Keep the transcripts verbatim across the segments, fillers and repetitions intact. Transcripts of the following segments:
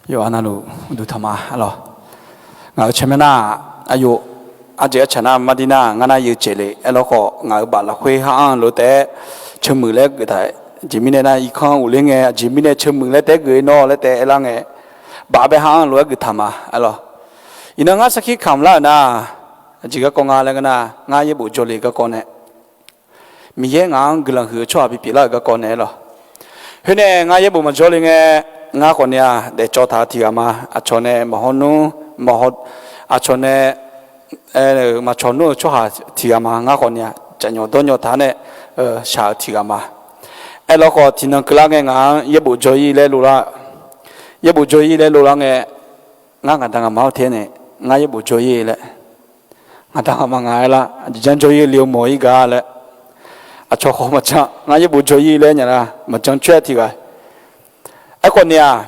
Yawqha navluf duqtaq ma, aerlawq. Ngaq-euq tsawrmyanr nar, aqyawf, aqjeq arcaq nar mardir nar, ngar nar yeucaef le, aerlawq khawf ngaq-euq baf lafkhoer ha-anr lof-aer taef-aer ceuq muiq laer geuf taq. Aqjeq mirnae nar, irkanr ghofler ngae, aqjeq mirnae ceuq muiq laer taef-aer geuf-ir nawr laer taef-aer aerlar ngae, baf bae ha-anr lof-aer geuf taq ma, aerlawq. Iqnan ngar sarkir kamq lar-euq nar, aqjeq garkawv nga laer ngeur nar, ngar yaerbof jawrle garkawv nae, Miqyaer ngaq-anr guiqlanq huiq-eu tsawrhaq bipyeuf lar-euq garkawv nae, aerlawq. Khoernae ngar yaerbof maqjawr le ngae, ngar khawfni-aq daefcawv taq-eu tiq ghaq ma. Aqcawq nae maqhaw nmr, maqhaw, aqcawq nae maqcawq nmr-eu tsawrhaq tiq ghaq ma. Ngar khawfni-aq cafnyawf dawrnyawf taq nae shaq-eu tiq ghaq ma. Aerlawq khawf tiqnan keuvlar ngae ngaq-anr yaerbof jawr-ir laer lov lar, yaerbof jawr-ir laer lov lar ngae, ngar ngaqda ngaqma-awr tae-aer nae, ngar yaerbof jawr-ir laer, ngaqda ngaqma ngaq-aer lar, aqjeq janr jawr-ir le-eu mawq-ir gar laer, aqcawq khawf maqjan, ngar yaerbof jawr-ir laer nya lar maqjan coer-a tiq ghaq. Aerkhawf ni-aq,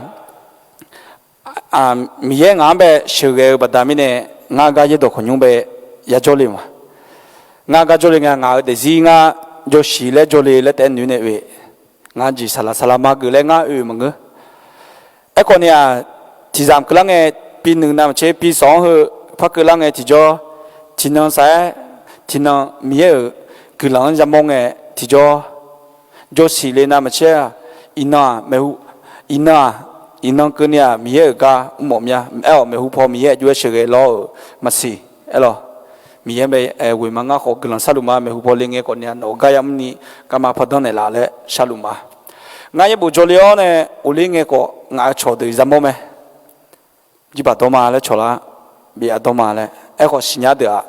Miqyaer ngaq-anr bae sheuqghae-eu baqda mirnae, ngar gar yaerdawq khawqnymr bae yajawr le ma. Ngar gar jawrle ngae, ngaq-euq daefzir ngar jawrshiq laer jawrle laer taef-aer noeq nae oe. Ngar jeq saqlaq saqlaq ma geuf laer ngar oe-euq maqngeur. Aerkhawf ni-aq, tiqzamq keuvlar ngae, pi nuiq navmaqtser pi sawq-anr heu par keuvlar ngae tiqjawr, tiqnan saf-aer, tiqnan Miqyaer-euq guiqlanq-anr yamawr ngae tiqjawr, jawrshiq le navmaqtser-aq, iqnan-aq maeqhu, iqnan-aq, iqnan keuvni-aq Miqyaer-euq gar mrmawf mya, aer-awq maeqhu paw Miqyaer aqjox-aer sheuqghae lawr-euq maqsiq, aerlawq. Miqyaer bae-aer ghoe ma, ngar khawf guiqlanq sharluf ma, maeqhu paw le ngae khawfni-aq nawq-eu gar yamr ni garma pardawr naeqlaf laer sharluf ma. Ngar yaerbof jawrle-awr nae ghofler ngae khawf ngaq-euq cawq deuq yamawr mae. Jirbaq dawr ma laer cawq lar, bif-a dawr ma laer aerkhawf siqnya deuq-aq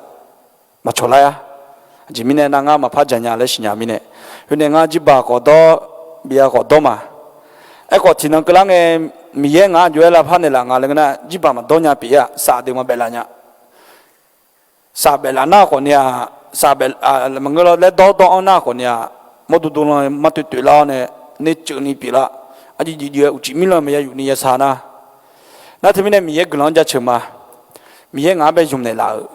maqcawq lar-a. Aqjeq mirnae nar ngar maqpar jaqnya laer siqnya mirnae, khoernae ngar jirbaq khawf dawr, bif-a khawf dawr ma. Aerkhawf tiqnan keuvlar ngae, Miqyaer ngaq-anr jov-aer lavpar naeqlaf nga laer ngeur nar, jirbaq maqdawr nya pyeuf-ir-aq, saf deuq maqbaef laf nya. Saf baef laf nar khawfni-aq, saf baef, maqngeur laer dawr dawr-anr nar khawfni-aq, mawrdo dovlan mar toeq toeq lar-awr nae, ner ceuvni pyeuf lar, arjir jif jif-aer uqcif mirlanq maqya yufni yasaq nar. Nar teumirnae Miqyaer guiqlanq-anr jaceuq ma. Miqyaer ngaq-anr bae zmq naeqlaf-euq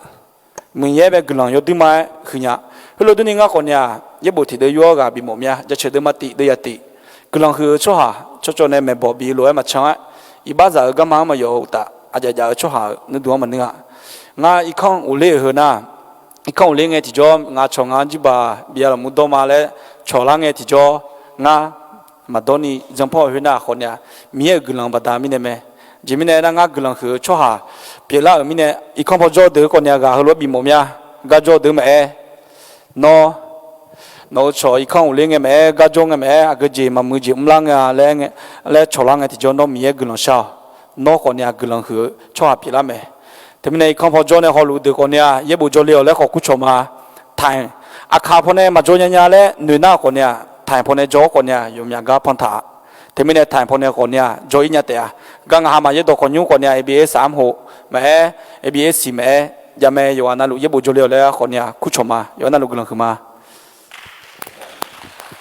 Miqyaer bae guiqlanq yawduir ma-aer huiqnya. Heulof durni ngar khawfni-aq, yaerbof tiqdeuv yur-awr ghaq bifmawf mya, jaceuq deuv ma tif deuv ya tif. Guiqlanq huiq-eu tsawrhaq cawvcawv nae maeqbawq bif-eu lof-aer maqcan-aer, iqbaxzaq-euq garma-anr maqyawf-eu uqtaf, aqjaf jaf-eu tsawrhaq-euq nuirduq-anr maqnui-a. Ngar irkanr ghofler-euq heu nar, irkanr ghofler ngae tiqjawr, ngaq cawq ngaq-anr jirbaq bif-a lafmuir dawr ma laer cawq lar ngae tiqjawr, ngar maqdawr ni janpawr-eu khoer nar khawfni-aq, Miqyaer-euq guiqlanq baqda mirnae mae. Aqjeq mirnae nar ngar guiqlanq huiq-eu tsawrhaq pyeuflar-euq mirnae, irkanr pawjawr deuq khawfni-aq ghaq heulof-aer bifmawf mya, garjawr deuq maqaer, nawr, nawq-eu cawq irkanr ghofler ngae maqaer, garjawr ngae maqaer, aqgeu jeq maqmuiq jeq mrlar ngae-a laer, laer cawq lar ngae tiqjawr nawr Miqyaer guiqlanq shar-awq. Nawr khawfni-aq guiqlanq huiq-eu tsawrhaq pyeuflar mae. Teumirnae irkanr pawjawr nae hawluf deuq khawfni-aq yaerbof jawrle-awq laer khawf kurcawq ma. Taq-aer, aqkaq pawnae maqjawr nyanya laer noeq nar khawfni-aq, taq-aer pawnae jawr-awr khawfni-aq yawqmyaq gar panq taq-a. Teumirnae taq-aer pawnae khawfni-aq jawr-ir nya taef-a. Gar ngaq ha maq yaerdawq khawqnymr khawfni-aq, A B A saq-anr hoq maqaer, A B A siq maqaer, javmae yawqghaq navluf yaerbof jawrle-awq laer khawfni-aq kurcawq ma. Yawqghaq navluf guiqlanq huiq ma.